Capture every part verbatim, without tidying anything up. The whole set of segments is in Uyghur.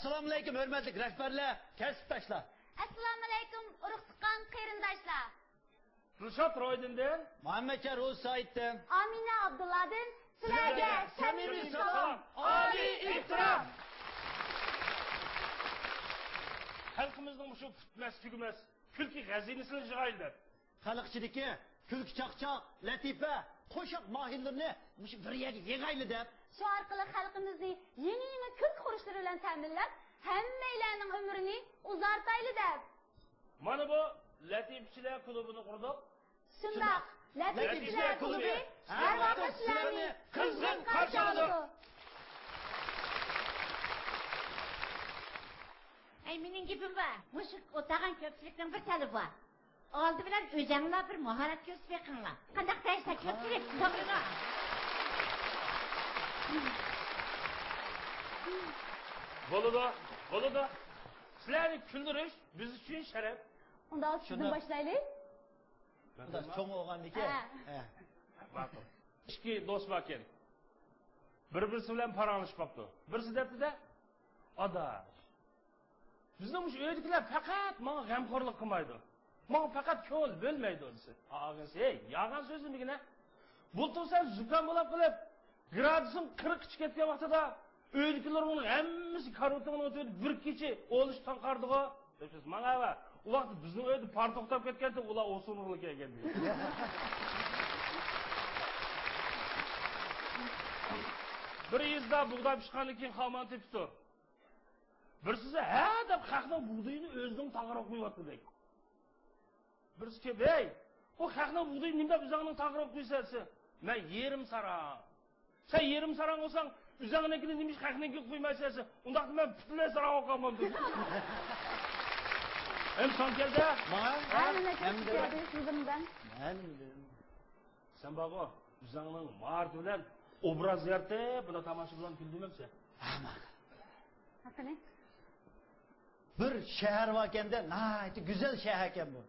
ئەسسالامۇئەلەيكۇم، ھۆرمەتلىك رەھبەرلەر، كەسىپداشلار. ئەسسالامۇئەلەيكۇم، ئۇرۇق-تۇغقان، قېرىنداشلار. دىلشات روھىدىندىن. مۇھەممەتجان روزى سايىتتىن. ئامىنە ئابدۇللادىن سىلەرگە سىلەرگە سەمىمىي سەمىمىي سالام، سالام، ئالىي ئېھتىرام. خەلقىمىزنىڭ مۇشۇ پۈتمەس-تۈگىمەس كۈلكە خەزىنىسىنى يىغايلى دەپ. خەلق ئىچىدىكى كۈلكە-چاقچاق، لەتىپە، قوشاق ماھىرلىرىنى مۇشۇ بىر يەرگە يىغايلى دەپ. شۇ ئارقىلىق خەلقىمىزنى يېڭى-يېڭى كۈلكە خۇرۇچلىرى بىلەن تەمىنلەپ، ھەممەيلەننىڭ ئۆمرىنى ئۇزارتايلى دەپ. مانا بۇ لەتىپىچىلەر كۇلۇبىنى قۇردۇق. شۇنداق، لەتىپىچىلەر كۇلۇبى ھەر ۋاقىت سىلەرنى قىزغىن قارشى ئالىدۇ. ئەي، مېنىڭ گېپىم بار. مۇشۇ ئولتۇرغان كۆپچىلىكنىڭ بىر تەلىپى بار. ئالدى بىلەن ئۆزەڭلار بىر ماھارەت كۆرسىتىپ بېقىڭلار. قانداق دەيسىلەر، كۆپچىلىك، توغرىمۇ؟ بولىدۇ، بولىدۇ. سىلەرنى كۈلدۈرۈش بىز ئۈچۈن شەرەپ. ئۇنداق سىزدىن شۇنداق. باشلايلى. ئۇنداق چوڭ بولغاندىكىن. ھە. ھە. ماقۇل. ئىككى دوست باركەن. بىر-بىرسى بىلەن پاراڭلىشىپ قاپتۇ. بىرسى دەپتۇ-دە، ئاداش، بىزنىڭ مۇشۇ ئۆيدىكىلەر پەقەت ماڭا غەمخورلۇق قىلمايدۇ. ماڭا پەقەت كۆڭۈل بۆلمەيدۇ دېسە. ئاغىنىسى، ھەي، يالغان سۆزلىمىگىنە. بۇلتۇر سەن زۇكام بولاپ قېلىپ، گرادۇسۇڭ قىرىققىچە كەتكەن ۋاقتىدا ئۆيدىكىلەرنىڭ ھەممىسى كارىۋىتىڭدا ئولتۇرۇپ بىر كېچە ئولىشىپ تاڭ قاردىغۇ. دەپ سۆز ماڭا ۋە ئۇ ۋاقىتتا بىزنىڭ ئۆيدە پار توختاپ كەتكەنتى، ئۇلار ئوسۇرغىلى كەلگەن دېگەن. بىر يېزىدا بۇغداي پىشقاندىن كېيىن خامان تېپىپتۇ. بىرسىسى ھە دەپ خەقنىڭ بۇغدىيىنى ئۆزىنىڭ تاغىرىغا قويۇۋاتقۇدەك. بىرسى كېلىپ، ھەي، ئۇ خەقنىڭ بۇغدىيىنى نېمە دەپ ئۆزۈڭنىڭ تاغىرىغا قويىسەن دېسە، مەن يېرىم ساراڭ. سەن يېرىم ساراڭ بولساڭ، ئۆزۈڭنىڭكىنى نېمە ئۈچۈن خەقنىڭكىگە قويمايسەن دېسە، ئۇنداقتا مەن پۈتۈنلەي ساراڭ بولۇپ قالمامدۇ؟ ئەمدى ساڭا كەلدى. ماڭا؟ ھە، ماڭا كەلدى. سىزدىن بەن. مەن سەن بارغۇ، ئۆزۈڭنىڭ ماھارىتى بىلەن ئوبراز يارىتىپ، بۇنداق تاماشىبىنلارنى كۈلدۈرمەمسەن؟ ھە، ماقۇل. ھەققىنى؟ بىر شەھەر باركەن-دە، ناھايىتى گۈزەل شەھەركەن بۇ.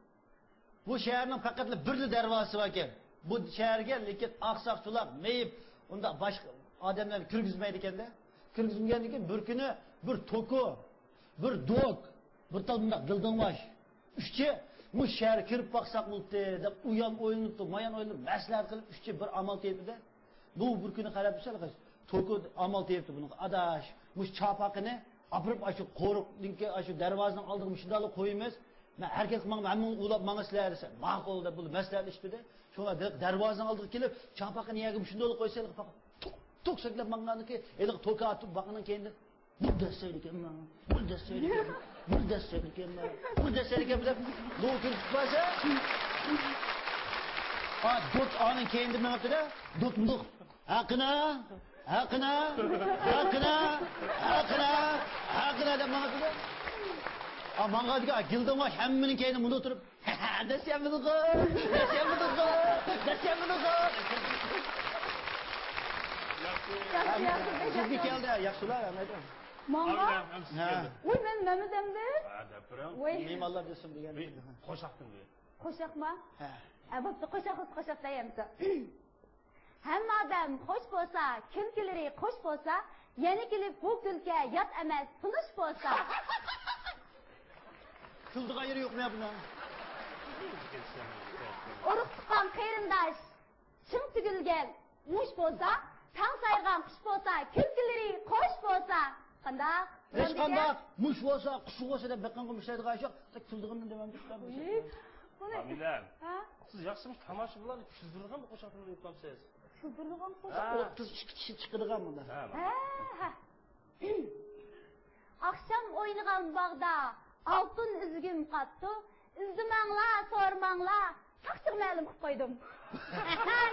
بۇ شەھەرنىڭ پەقەتلا بىرلا دەرۋازىسى باركەن. بۇ شەھەرگە لېكىن ئاقساقچىلار، مېيىپ، ئۇنداق باشقا ئادەملەرنى كىرگۈزمەيدىكەن-دە. كىرگۈزمىگەندىن كېيىن بىر كۈنى بىر توكو، بىر دوك، بىر تال مۇنداق دىلدىڭۋاش، ئۈچى مۇشۇ شەھەرگە كىرىپ باقساق بولاتتى دەپ ئۇيان ئويلىنىپتۇ، مايان ئويلىنىپ، مەسلىھەت قىلىپ، ئۈچى بىر ئامال تېپىدۇ. بۇ بىر كۈنى قاراپ تۇرسا، توكو ئامال تېپىپتۇ بۇنىڭغا. ئاداش، مۇشۇ چاپاقىنى ئاپىرىپ، ئاشۇ قورۇقنىڭكى، ئاشۇ دەرۋازىنىڭ ئالدىغا مۇشۇنداقلا قويىمىز. مەن ھەركەس ماڭا ھەممىڭلار ئۇلاپ ماڭىسىلەر دېسە، ماقۇل دەپ بۇلار مەسلىھەتلىشىپتۇ-دە. شۇڭا دەرۋازىنىڭ ئالدىغا كېلىپ، چاپاقىنى يەرگە مۇشۇنداقلا قويسا، توك، توك سەكرەپ ماڭغاندىن كېيىن، ھېلىقى توكا ئاتۇپ باققىنىڭ كەينىدىن، بۇ دەس سەيلىكەنمەن، بۇ دەس سەيلىكەنمەن، بۇ دەس سەيلىكەنمەن، بۇ دەس سەيلىكەنمەن دەپ، بۇ كىرىپ بارسا، ئا، دوت ئانىڭ كەينىدىن مېڭىپتۇ-دە، دوت مۇنداق، ھەققىنە، ھەققىنە، ھەققىنە، ھەققىنە، ھەققىنە دەپ ماڭىپتۇ-دە. ئا، ماڭغاندىكىن، ئا، گىلدىڭۋاش ھەممىنىڭ كەينىدىن مۇنداق تۇرۇپ، دەسسەممىدىغۇ، دەسسەممىدىغۇ، دەسسەممىدىغۇ. ياخشى، ياخشى، سىزگە كەلدى، ياخشىلا، ئەمەيدى. ماڭا؟ ھە. ۋوي، مەن مەمدەمدىم. ھە، دەپ بېرىڭ. ۋوي. مېھمانلار بىلسۇن دېگەن. بىر قوشاقتىن بىر. قوشاقما؟ ھە. ھە، بوپتۇ، قوشاق، قوشاق دەيمىز. ھەممە ئادەم خوش بولسا، كۈلكىلىرى قوش بولسا، يەنە كېلىپ بۇ كۈلكە يات ئەمەس، تونۇش بولسا. كۈلىدىغان يېرى يوقمۇ يا بۇنىڭ؟ ئۇرۇق تۇغقان قېرىنداش چىڭ تۈگۈلگەن مۇش بولسا، تەڭ سايرىغان قۇش بولسا، كۈلكىلىرى قوش بولسا. قانداق؟ ھېچقانداق. مۇش بولسا، قۇش بولسا دەپ بېقىڭغا مۇشلايدىغان يوق. تەك كۈلىدىغىنىنى دېمەمدىكىن. ھە؟ سىز ياخشىمۇ تاماشىبىنلارنى كۈلدۈرىدىغان بىر قوشاقنى ئېيتمامسىز؟ كۈلدۈرىدىغان قوشاق. ھە. ئوتتۇز ئىككى كىشى چىقىدىغان بۇندا. ھە، ھە. ئاخشام ئوينىغان باغدا ئالتۇن ئۈزگۈم قاپتۇ. ئىزدىمەڭلار، سورىماڭلار. ساقچىغا مەلۇم قىلىپ قويدۇم.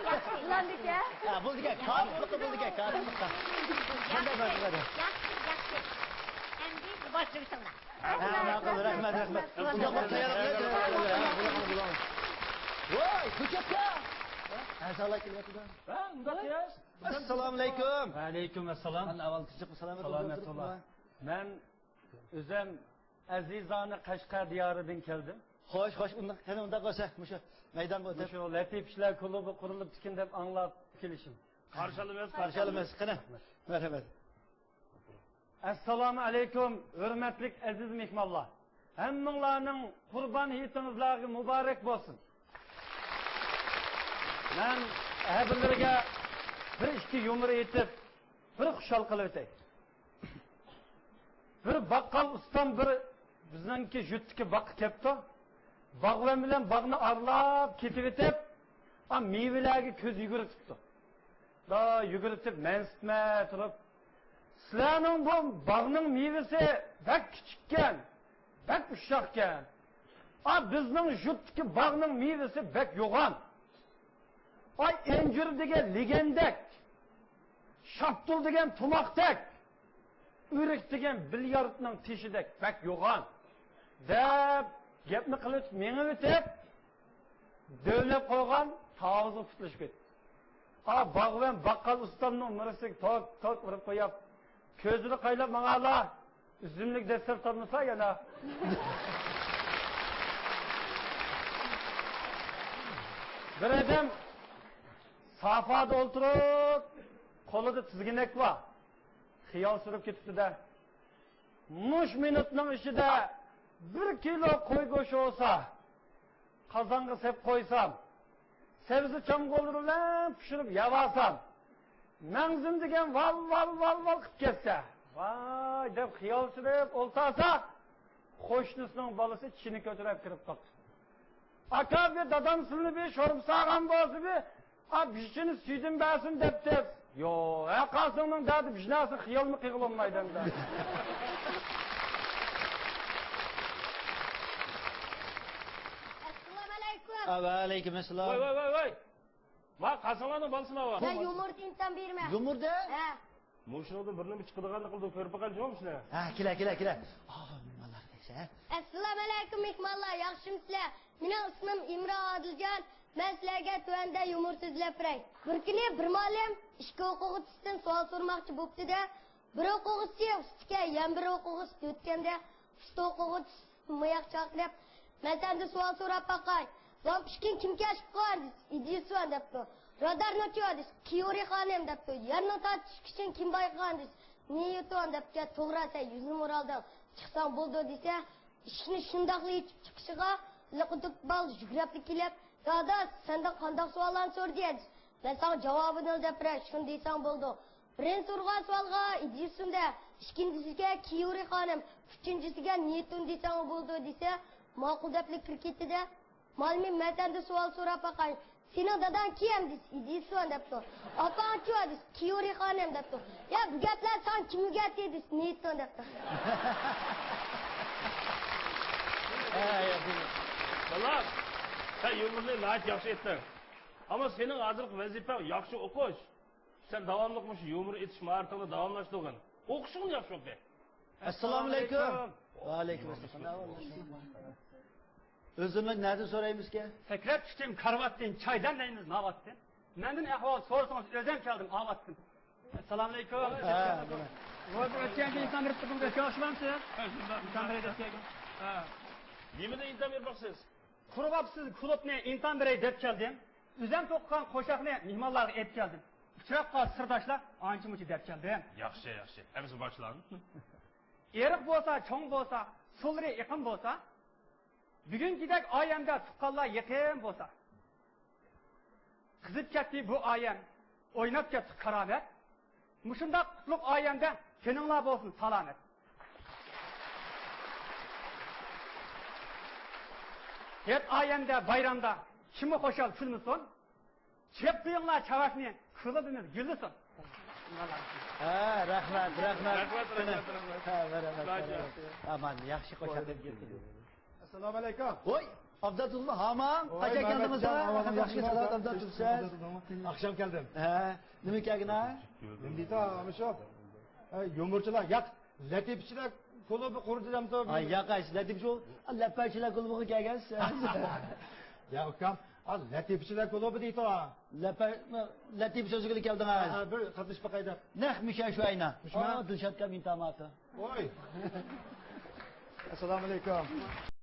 ياخشى. بولىدىكەن. ھە، بولىدىكەن. كارىملىققا بولىدىكەن، كارىملىققا. ياخشى، ياخشى، ياخشى. ئەمدى باشلىۋېتىڭلار. ھە، ماقۇل، رەھمەت، رەھمەت. ئۇنداق بولسا تەييارلىق قىلىۋېتىڭلار. ۋاي، كۆچەتكە. ھە، سالاي كېلىۋاتىدۇ. ھە، ئۇنداق ياز. ئەسسالامۇئەلەيكۇم. ۋەئەلەيكۇم ئەسسالام. ئەنە ئەۋۋەل تىنچلىقمۇ، سالامەتمۇ؟ سالامەت بولۇڭ. مەن ئۆزۈم ئەزىزانە قەشقەر دىيارىدىن كەلدىم. خوش، خوش، ئۇنداق، قېنى ئۇنداق بولسا، مۇشۇ مەيدانغا ئۆتۈپ. مۇشۇ لەتىپىچىلەر كۇلۇبى قۇرۇلۇپتىكەن دەپ ئاڭلاپ كېلىشىم. قارشى ئالىمىز، قارشى ئالىمىز، قېنى. مەرھەمەت. ئەسسالامۇ ئەلەيكۇم، ھۆرمەتلىك ئەزىز مېھمانلار. ھەممىڭلارنىڭ قۇربان ھېيتىڭىزلارغا مۇبارەك بولسۇن. مەن ھەر بىرلىرىگە بىر ئىككى يۇمۇر ئېيتىپ، بىر خۇشال قىلىۋېتەي. بىر باققال ئۇستام بىر بىزنىڭكى يۇرتتىكى باغقا كەپتۇ. باغۋەن بىلەن باغنى ئارىلاپ كېتىۋېتىپ، ئا، مېۋىلەرگە كۆز يۈگۈرتۈپتۇ. دا يۈگۈرتۈپ مەنسىتمە تۇرۇپ، سىلەرنىڭ بۇ باغنىڭ مېۋىسى بەك كىچىككەن، بەك ئۇششاقكەن. ئا، بىزنىڭ يۇرتتىكى باغنىڭ مېۋىسى بەك يوغان. ئاي، ئەنجۈر دېگەن لېگەندەك، شاپتۇل دېگەن تۇماقتەك، ئۆرۈك دېگەن بىليارتنىڭ تېشىدەك بەك يوغان، دەپ گەپنى قىلىپ مېڭىۋېتىپ، دۆۋىلەپ قويغان تاۋۇزغا پۇتلىشىپ كەتتى. ئا، باغۋەن باققال ئۇستامنىڭ مۈرىسىگە توك توك ئۇرۇپ قويۇپ، كۆزىنى قايلاپ ماڭالا، ئۈزۈملۈك دەسسەپ تۇرمىسا يەنە. بىر ئادەم سافادا ئولتۇرۇپ، قولىدا تىزگىنەك بار. خىيال سۈرۈپ كېتىپتۇ-دە. مۇش مىنۇتنىڭ ئىچىدە بىر كىلو قوي گۆشى بولسا، قازانغا سېلىپ قويسام، سەۋزە چامغۇرلىرى بىلەن پىشۇرۇپ يەۋالسام، مەڭزىم دېگەن ۋال، ۋال، ۋال، ۋال قىلىپ كەتسە، ۋاي دەپ خىيال سۈرۈپ ئولتۇرسا، قوشنىسىنىڭ بالىسى چىنە كۆتۈرۈپ كىرىپ قاپتۇ. ئاكا، بىر دادام سىلىنى بىر شورپا سالغان بولسا، بىر، ئا، بىر چىنە سۈيدىن بەرسۇن دەپتۇ. يوق، ھە، قاسىڭنىڭ دەردى بىر نەرسە خىيالمۇ قىلغىلى بولمايدۇ ئەمدى. ئەسسالامۇ ئەلەيكۇم. ۋەئەلەيكۇم ئەسسالام. ۋاي، ۋاي، ۋاي، ۋاي. ما قاسىڭلارنىڭ بالىسى ما ۋا؟ مەن يۇمۇردا ئىمتىھان بېرىمەن. يۇمۇردا؟ ھە. مۇشۇنىڭدا بىر نېمە چىقىدىغاننى قىلدى، كۆرۈپ باقايلىچۇ مۇشۇنى. ھە، كېلە، كېلە، كېلە. ئاھ، مېھمانلار كەلسە، ھە؟ ئەسسالامۇ ئەلەيكۇم، مېھمانلار، ياخشىمۇسىلەر؟ مېنىڭ ئىسمىم ئىمران ئادىلجان. مەن سىلەرگە تۆۋەندە يۇمۇر سۆزلەپ بېرەي. بىر كۈنى بىر مۇئەللىم ئىككى ئوقۇغۇچىسىدىن سوئال سورىماقچى بوپتۇ-دە، بىر ئوقۇغۇچىسى ئۇستىكەن، يەنە بىر ئوقۇغۇچىسى يۆتكەندە، ئۇستا ئوقۇغۇچىسى مىياق چاقىرىپ، مەن سەندىن سوئال سوراپ باقاي. لامپۇچكىنى كىم كەشىپ قىلغان دېسە، ئېدىسون دەپتۇ. رادارنى ئاچىۋەر دېسە، كىيورى خانىم دەپتۇ. يەرنىڭ تارتىشىش كۈچىنى كىم بايقىغان دېسە، نيۇتون دەپتىكەن. توغرا، سەن يۈزنى ئورالدىڭ، چىقساڭ بولىدۇ دېسە، ئىشىكنى شۇنداقلا ئېچىپ چىقىشىغا، لىقىدۇك بال يۈگرەپلا كېلىپ، دادا، سەندىن قانداق سوئاللارنى سورىدى دېسە، مەن ساڭا جاۋابىنىلا دەپ بېرەي، شۇنى دېسەڭ بولىدۇ. بىرىنچى سورىغان سوئالغا ئېدىسون دە، ئىككىنچىسىگە كىيورى خانىم، ئۈچىنچىسىگە نيۇتون دېسەڭ بولىدۇ دېسە، ماقۇل دەپلا كىرىپ كېتتى-دە. مۇئەللىم، مەن سەندىن سوئال سوراپ باقاي. سېنىڭ داداڭ كىم دېسە، ئېدىسون دەپتۇ. ئاپاڭ كىم دېسە، كىيورى خانىم دەپتۇ. يا، بۇ گەپلەر ساڭا كىم ئۆگەتتى دېسە، نيۇتون دەپتۇ. بالام، سەن يۇمۇرنى ناھايىتى ياخشى ئېيتتىڭ. ئەمما سېنىڭ ھازىرقى ۋەزىپەڭ ياخشى ئوقۇش. سەن داۋاملىق مۇشۇ يۇمۇر ئېيتىش ماھارىتىڭنى داۋاملاشتۇرغىن. ئوقۇشۇڭنى ياخشى ئوقۇ. ئەسسالامۇ ئەلەيكۇم. ۋەئەلەيكۇم ئەسسالام. ئۆزىمىز نەدىن سورايمىزكەن؟ سەكرەپ چۈشتۈم كارىۋاتتىن، چايدان دەيمىز ناۋاتتىن. مەندىن ئەھۋال سورىسىڭىز، ئۆزۈم كەلدىم ئاۋاتتىن. ئەسسالامۇ ئەلەيكۇم. ھە، بولە. روزا ئۆتكەندە ئىمتىھان بېرىپ تۇردۇڭ، ئۆتكەن ئوخشىمامسىز؟ ئىمتىھان بېرەي دەپ كەلدىم. ھە. نېمىدىن ئىمتىھان بېرىپ باقسىز؟ قۇرغاپسىز كۇلۇبنى، ئىمتىھان بېرەي دەپ كەلدىم. ئۆزۈم توقۇغان قوشاقنى مېھمانلارغا ئېلىپ كەلدىم. ئۇچراپ قالسا سىرداشلار، ئانچە-مۇنچە دەپ كەلدىم. ياخشى، ياخشى. ھەممىسى باشلان. ئېرىق بولسا، چوڭ بولسا، سۇلىرى ئېقىن بولسا، بۈگۈنكىدەك ئايەمدە تۇغقانلار يېقىن بولسا. قىزىپ كەتتى بۇ ئايەم، ئويناپ كەتتۇق كارامەت. مۇشۇنداق قۇتلۇق ئايەمدە تېنىڭلار بولسۇن سالامەت. ھېيت ئايەمدە، بايرامدا كىممۇ خۇشال كۈلمىسۇن؟ چېپ قويۇڭلار چاۋاكنى، كۇلۇبىمىز گۈللىسۇن. ھە، رەھمەت، رەھمەت. رەھمەت، رەھمەت، رەھمەت. ھە، رەھمەت، رەھمەت. ئامان، ياخشى قوشاق دەپ كەتتىڭىز. ئەسسالامۇ ئەلەيكۇم. ۋوي، ئابدۇل تۇرسۇن، ھامان. ۋوي، قاچان كەلدىڭىز؟ ئاخشام كەلدىم. ھە، نېمە كەلگىن ھە؟ نېمە دەيسەن، ئەمىشۇ؟ ھە، يۇمۇرچىلار، ياق، لەتىپىچىلەر كۇلۇبى قۇردى دەمدۇ؟ ئاي، ياق، ئاي، لەتىپىچى، لەپەچىلەر كۇلۇبىغا كەلگەنسىز. يا ئۇكام، ئا، لەتىپىچىلەر كۇلۇبى دەيتۇ. لەپە-، لەتىپ سۆزىگىلا كەلدىڭىز. ھە، بىر قاتنىشىپ باقاي دەپ. نەق مۇشۇ، شۇ ئاينا. مۇشۇما؟ ئا، دىلشاتكام ئىنتاماتى. ۋوي. ئەسسالامۇ ئەلەيكۇم.